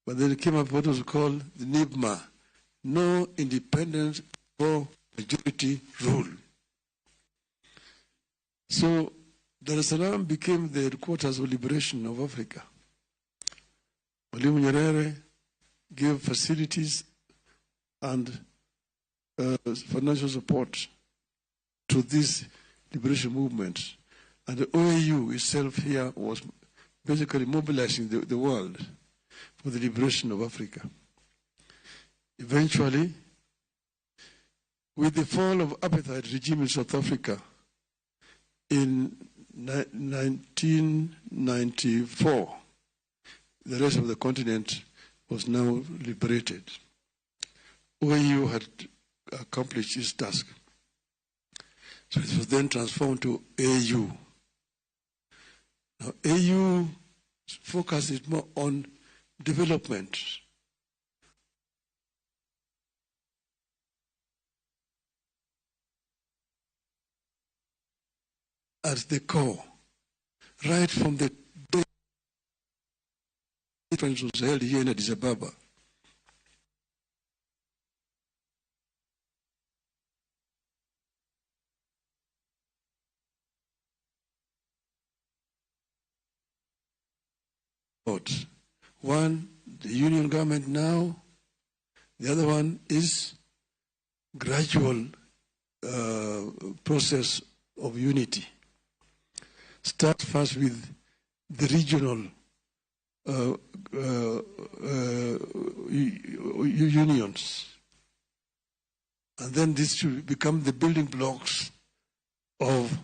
But then came up what was called the NIBMA, no independence for majority rule. So Dar es Salaam became the headquarters of liberation of Africa. Mwalimu Nyerere gave facilities and financial support to this liberation movement. And the OAU itself here was basically mobilizing the world for the liberation of Africa. Eventually, with the fall of apartheid regime in South Africa in 1994, the rest of the continent was now liberated. OAU had accomplished its task. So it was then transformed to AU. Now, AU focuses more on development. At the core, right from the day the conference was held here in Addis Ababa. One, the union government now. The other one is gradual process of unity. Start first with the regional unions. And then this should become the building blocks of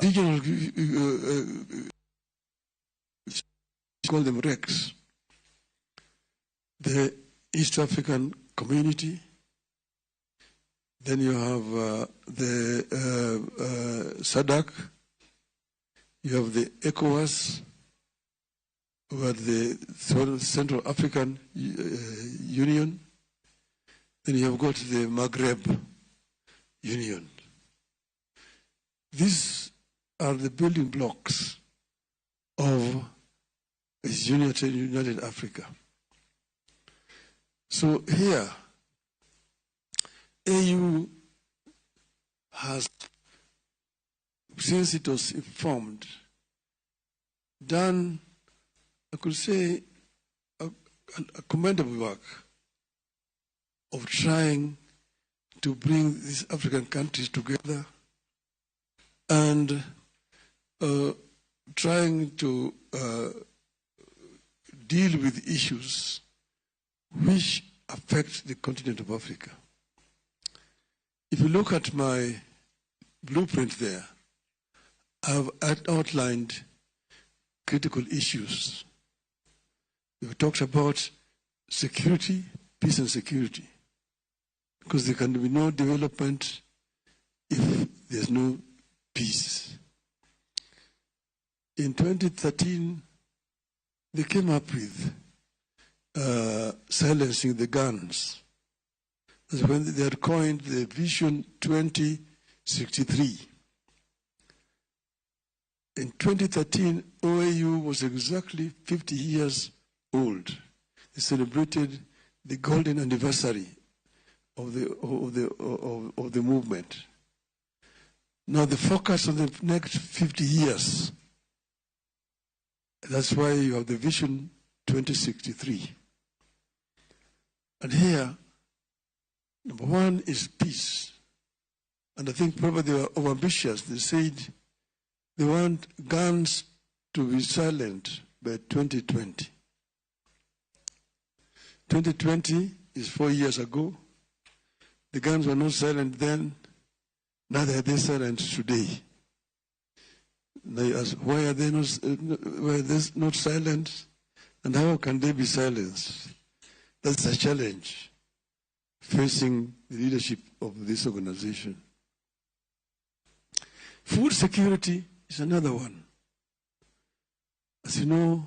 regional, call them RECs. the East African Community, then you have the SADC, you have the ECOWAS, you have the Central African Union, then you have got the Maghreb Union. These are the building blocks of United Africa. So here, AU has, since it was formed, done, I could say, a commendable work of trying to bring these African countries together and trying to deal with issues which affect the continent of Africa. If you look at my blueprint there, I've outlined critical issues. We've talked about security, peace and security, because there can be no development if there's no peace. In 2013, they came up with silencing the guns. That's when they had coined the Vision 2063. In 2013, OAU was exactly 50 years old. They celebrated the golden anniversary of the movement. Now the focus on the next 50 years, that's why you have the Vision 2063. And here, number one is peace. And I think probably they were overambitious. They said they want guns to be silent by 2020. 2020 is 4 years ago. The guns were not silent then, neither are they silent today. They ask, why are they not silent? And how can they be silenced? That's a challenge facing the leadership of this organization. Food security is another one. As you know,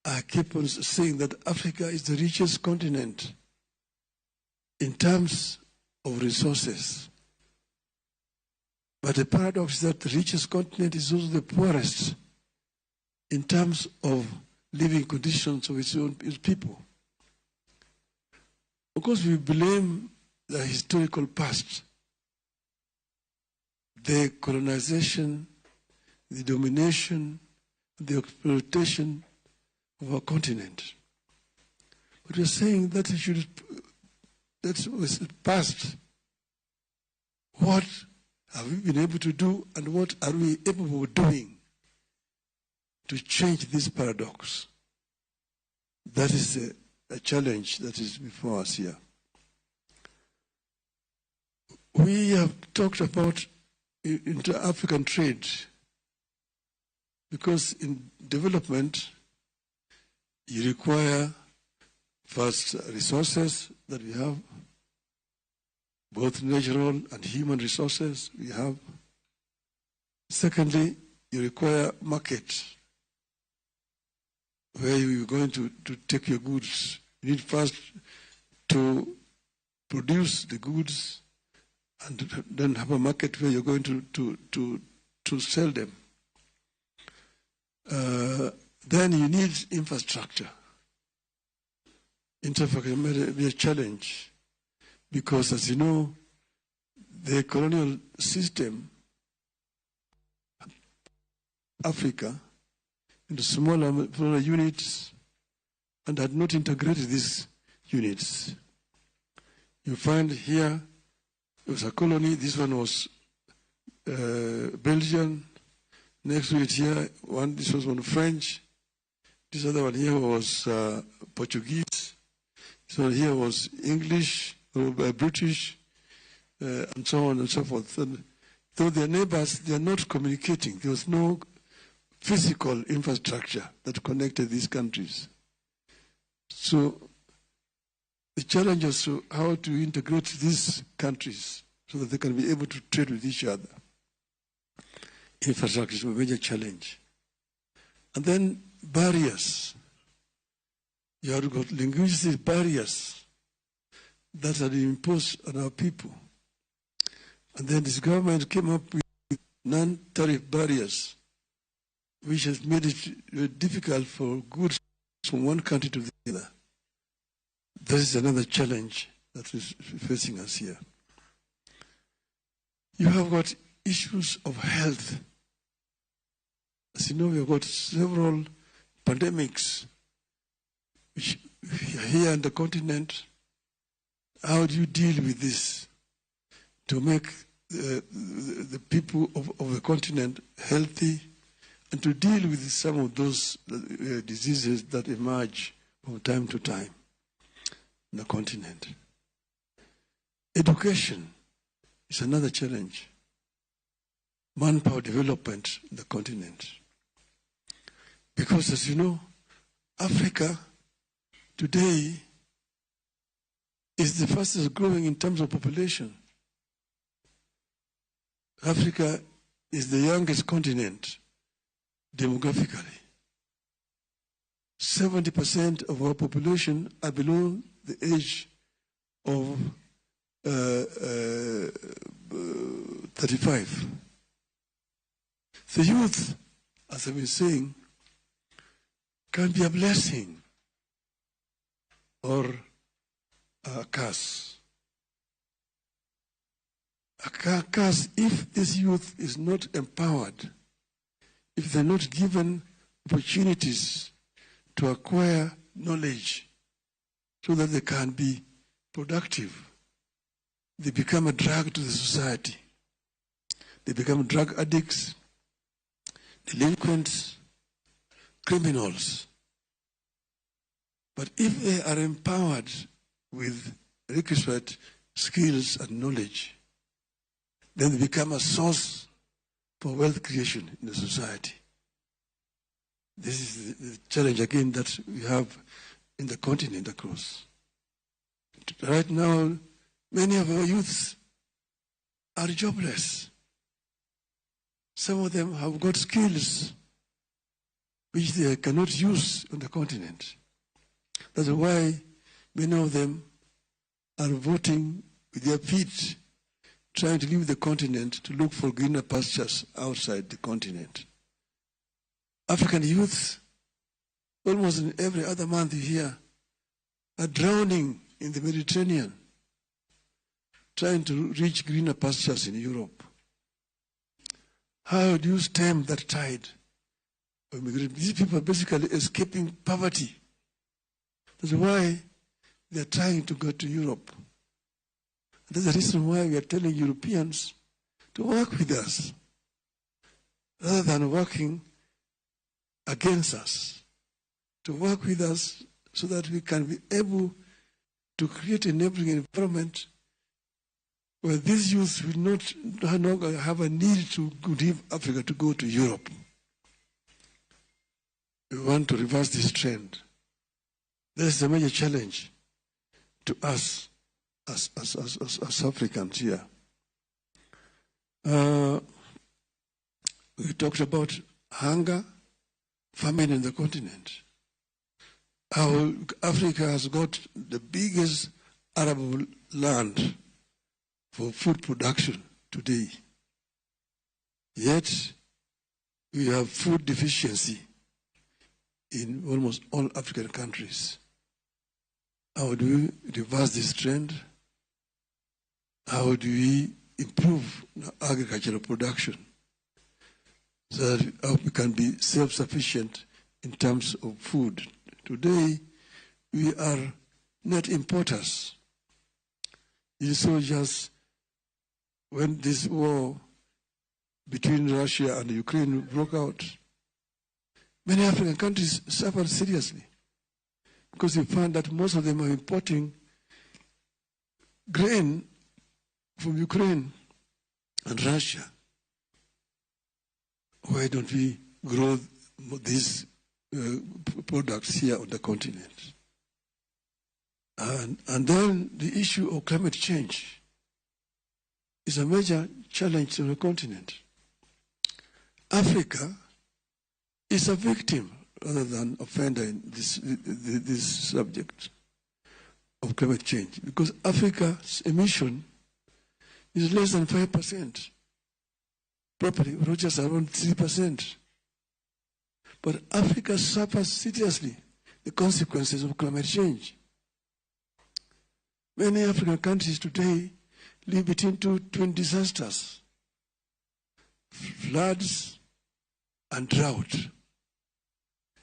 I keep on saying that Africa is the richest continent in terms of resources. But the paradox is that the richest continent is also the poorest in terms of living conditions of its own people. Of course, we blame the historical past, the colonization, the domination, the exploitation of our continent. But we're saying that that was past. What have we been able to do, and what are we capable of doing to change this paradox? That is a challenge that is before us here. We have talked about inter-African trade, because in development you require first resources that we have, both natural and human resources we have. Secondly, you require market where you're going to take your goods. You need first to produce the goods and then have a market where you're going to sell them. Then you need infrastructure. Infrastructure may be a challenge because, as you know, the colonial system, Africa, into smaller units, and had not integrated these units. You find here, it was a colony, this one was Belgian, next to it here, this was one French, this other one here was Portuguese, this one here was English, or British, and so on and so forth. And though their neighbors, they are not communicating. There was no physical infrastructure that connected these countries. So the challenge is to how to integrate these countries so that they can be able to trade with each other. Infrastructure is a major challenge. And then barriers. You have got linguistic barriers that are imposed on our people. And then this government came up with non-tariff barriers, which has made it difficult for goods from one country to the other. This is another challenge that is facing us here. You have got issues of health. As you know, we have got several pandemics which are here on the continent. How do you deal with this to make the people of the continent healthy and to deal with some of those diseases that emerge from time to time in the continent? Education is another challenge. Manpower development in the continent. Because, as you know, Africa today is the fastest growing in terms of population. Africa is the youngest continent demographically. 70% of our population are below the age of 35. The youth, as I've been saying, can be a blessing or a curse. A curse if this youth is not empowered, if they're not given opportunities to acquire knowledge so that they can be productive. They become a drug to the society. They become drug addicts, delinquents, criminals. But if they are empowered with requisite skills and knowledge, then they become a source for wealth creation in the society. This is the challenge again that we have in the continent across. Right now, many of our youths are jobless. Some of them have got skills which they cannot use on the continent. That's why many of them are voting with their feet, trying to leave the continent to look for greener pastures outside the continent. African youths, almost in every other month you hear, are drowning in the Mediterranean, trying to reach greener pastures in Europe. How do you stem that tide of immigration? These people are basically escaping poverty. That's why they're trying to go to Europe. That's the reason why we are telling Europeans to work with us, rather than working against us, to work with us so that we can be able to create an enabling environment where these youths will not longer have a need to leave Africa to go to Europe. We want to reverse this trend. This is a major challenge to us as Africans here. We talked about hunger, famine in the continent. How Africa has got the biggest arable land for food production today. Yet, we have food deficiency in almost all African countries. How do we reverse this trend? How do we improve agricultural production so that we can be self-sufficient in terms of food? Today, we are net importers. You saw just when this war between Russia and Ukraine broke out, many African countries suffered seriously because we found that most of them are importing grain from Ukraine and Russia. Why don't we grow these products here on the continent? And then the issue of climate change is a major challenge to the continent. Africa is a victim rather than offender in this subject of climate change, because Africa's emission is less than 5%. Properly, just around 3%. But Africa suffers seriously the consequences of climate change. Many African countries today live between two twin disasters, floods and drought,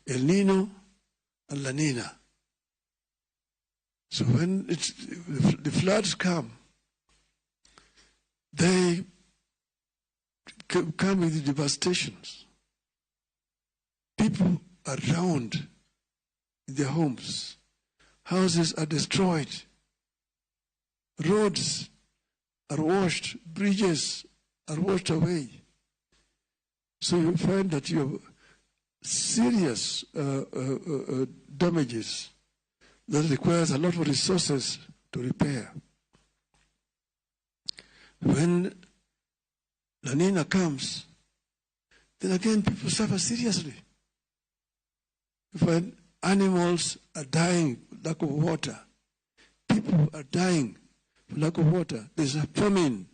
El Nino and La Nina. So when the floods come, they come with devastations. People are drowned in their homes. Houses are destroyed. Roads are washed. Bridges are washed away. So you find that you have serious damages that requires a lot of resources to repair. When La Nina comes, then again people suffer seriously. You find animals are dying for lack of water. People are dying for lack of water. There's a famine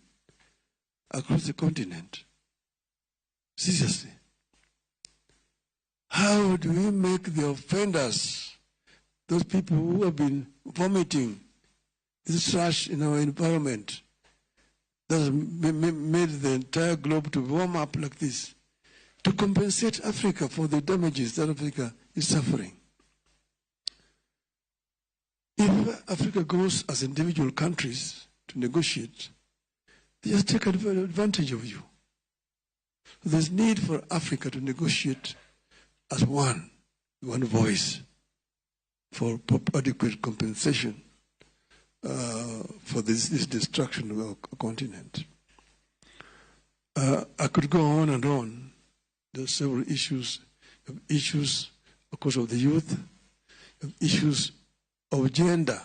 across the continent. Seriously. How do we make the offenders, those people who have been vomiting this trash in our environment, that has made the entire globe to warm up like this, to compensate Africa for the damages that Africa is suffering? If Africa goes as individual countries to negotiate, they just take advantage of you. There's need for Africa to negotiate as one voice, for adequate compensation for this destruction of our continent. I could go on and on. There are several issues, of course, of the youth, issues of gender,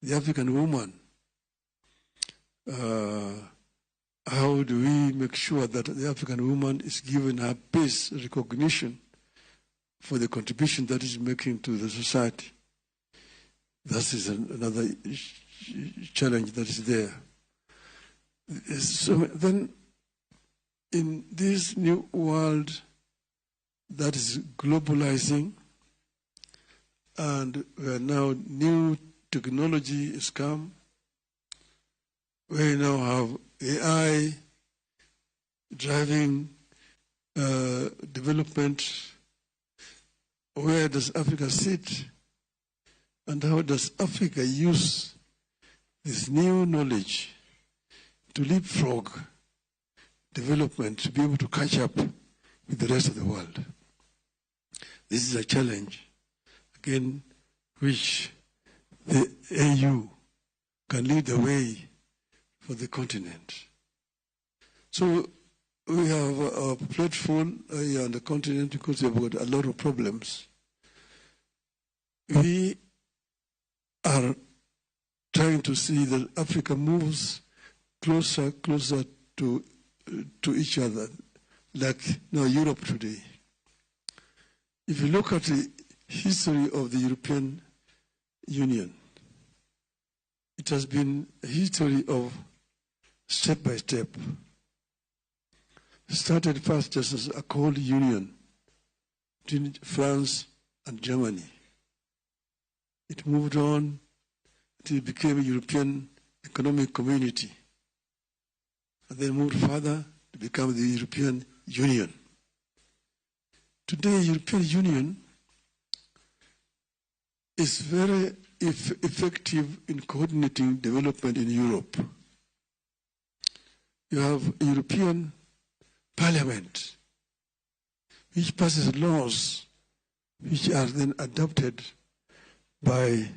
the African woman. How do we make sure that the African woman is given her base recognition for the contribution that is making to the society? That is another challenge that is there. So then, in this new world that is globalizing, and where now new technology has come, we now have AI driving development. Where does Africa sit? And how does Africa use this new knowledge to leapfrog development, to be able to catch up with the rest of the world? This is a challenge, again, which the AU can lead the way for the continent. So we have a plate full here on the continent because we've got a lot of problems. We are trying to see that Africa moves closer, closer to each other, like now Europe today. If you look at the history of the European Union, it has been a history of step by step. Started first just as a cold union between France and Germany. It moved on until it became a European Economic Community, and then moved further to become the European Union. Today, the European Union is very effective in coordinating development in Europe. You have a European Parliament, which passes laws which are then adopted by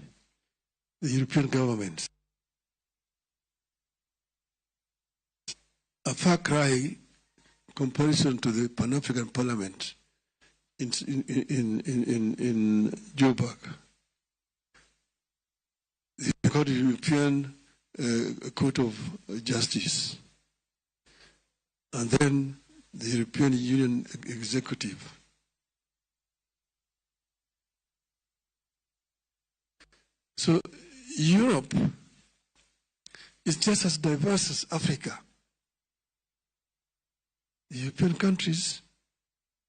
the European governments. A far cry comparison to the Pan-African Parliament in Joburg. called the European Court of Justice, and then the European Union Executive. So Europe is just as diverse as Africa. The European countries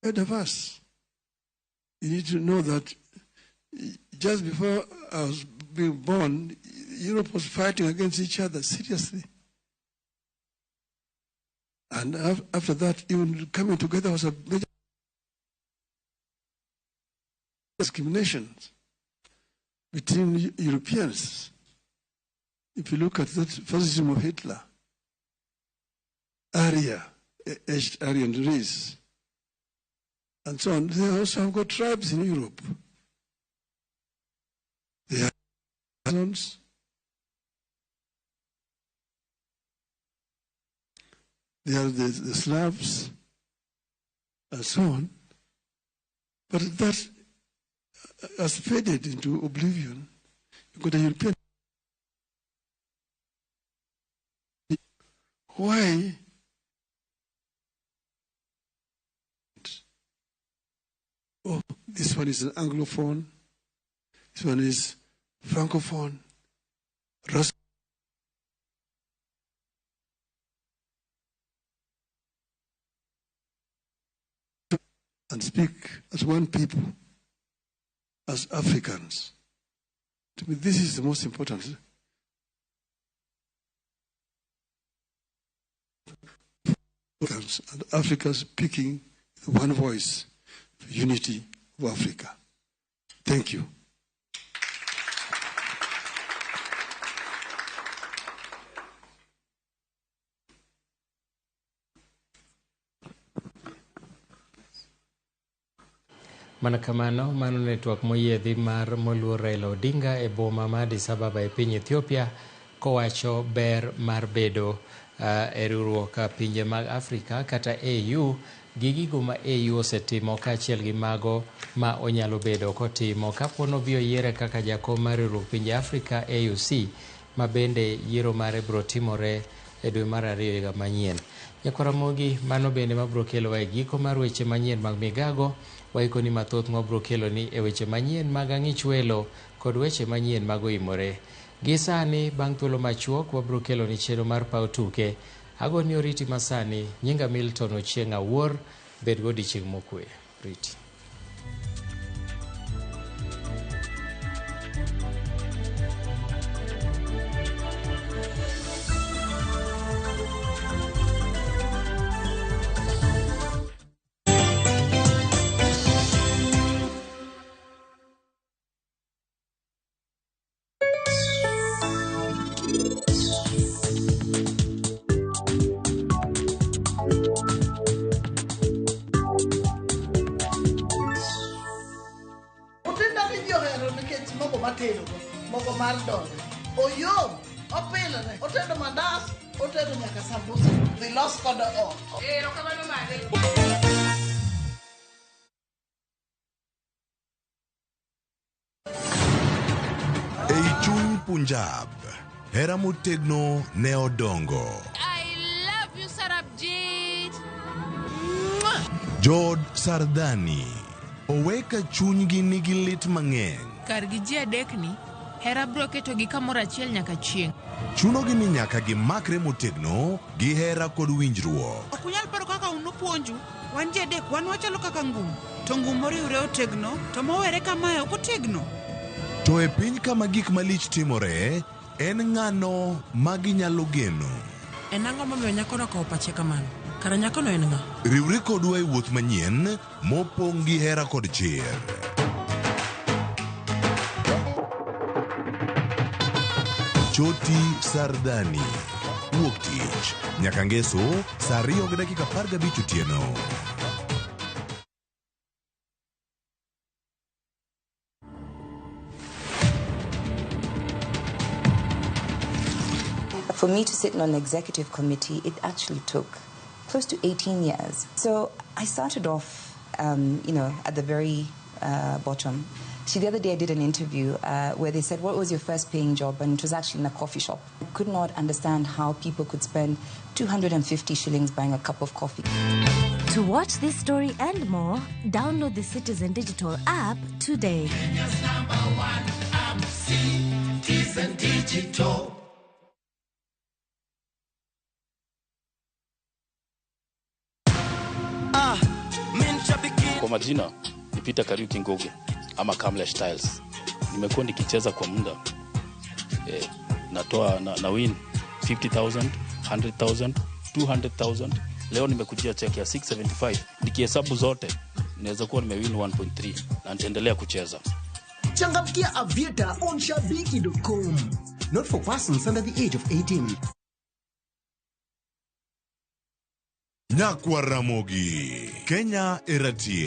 are diverse. You need to know that just before I was being born, Europe was fighting against each other seriously. And after that, even coming together was a major discrimination between Europeans. If you look at that fascism of Hitler, Arya, Aryan race, and so on, they also have got tribes in Europe. They are Saxons, they are the Slavs, and so on. But that has faded into oblivion. You've got a European. Why? Oh, this one is an Anglophone, this one is Francophone, Russian. And speak as one people, as Africans. To me, this is the most important. And Africa speaking with one voice for unity of Africa. Thank you. Mana kamano, mano ne twak moyiedhi mar moluor Raila Odinga e boma ma Addis Ababa e piny Ethiopia kowacho ber mar bedo e riwruok pinje mag Afrika kata AU gi gigo ma AU osetimo kaachiel gi mago ma onyalo bedo kotimo kapo nobi oyiere kaka jakom mar riwruok pinje Afrika AUC ma bende yiero mare biro timore e dwe mar ariyo higa manyien. Nyakwaramogi, mano bende mabiro kelowa e giko mar weche manyien mag migago. Waikoni mathoth mwabiro keloni e weche manyien mag ang'ich welo kod weche manyien mag oimore. Gi sani bang' thuolo machuok wabiro keloni chenro mar paw tuke. Agoni oriti masani, nyinga Milton Ochieng' Awuor, bed godiechieng' mokwe. Riti. Punjab, hera motegno ne odongo. I love you, Sarabjit. Jod Sardani oweka chunygi nigi lit mang'eny. Kargi ji adekni, hera biro ketogi kamoro achiel nyaka chieng'. Chunogi ni nyaka gimakre motegno gi hera kod winjruok. Ok unyal paro kaka un upuonju, wan ji adek wan wachalo kaka ngum, to ngum moriwre otegno, to mowere kamae ok otegno. To e piny kama gik malich timore, en ng'ano ma ginyalo geno? En ang'o momiyo nyakono okawo pache kamano? Kara nyakono en ng'a? Riwri kodwa e wuoth manyien mopong' gi hera kod chir. Choti Sardani. Wuok tich nyaka ngeso saa 2:15 otieno. For me to sit on an executive committee, it actually took close to 18 years. So I started off, at the very bottom. See, the other day I did an interview where they said, what was your first paying job? And it was actually in a coffee shop. I could not understand how people could spend 250 shillings buying a cup of coffee. To watch this story and more, download the Citizen Digital app today. Kenya's number one app, Citizen Digital. Kwa majina ni Peter Kariuki Ngugi ama Kamlesh Styles. Nimekuwa nikicheza kwa muda natoa na win 50,000, 100,000, 200,000. Leo nimekujia check ya 675. Nikihesabu zote naweza kuwa nimewin 1.3 na nitaendelea kucheza. Changamkia Aviator on shabiki.com. Not for persons under the age of 18. Nyakwa Ramogi, Kenya Eratie.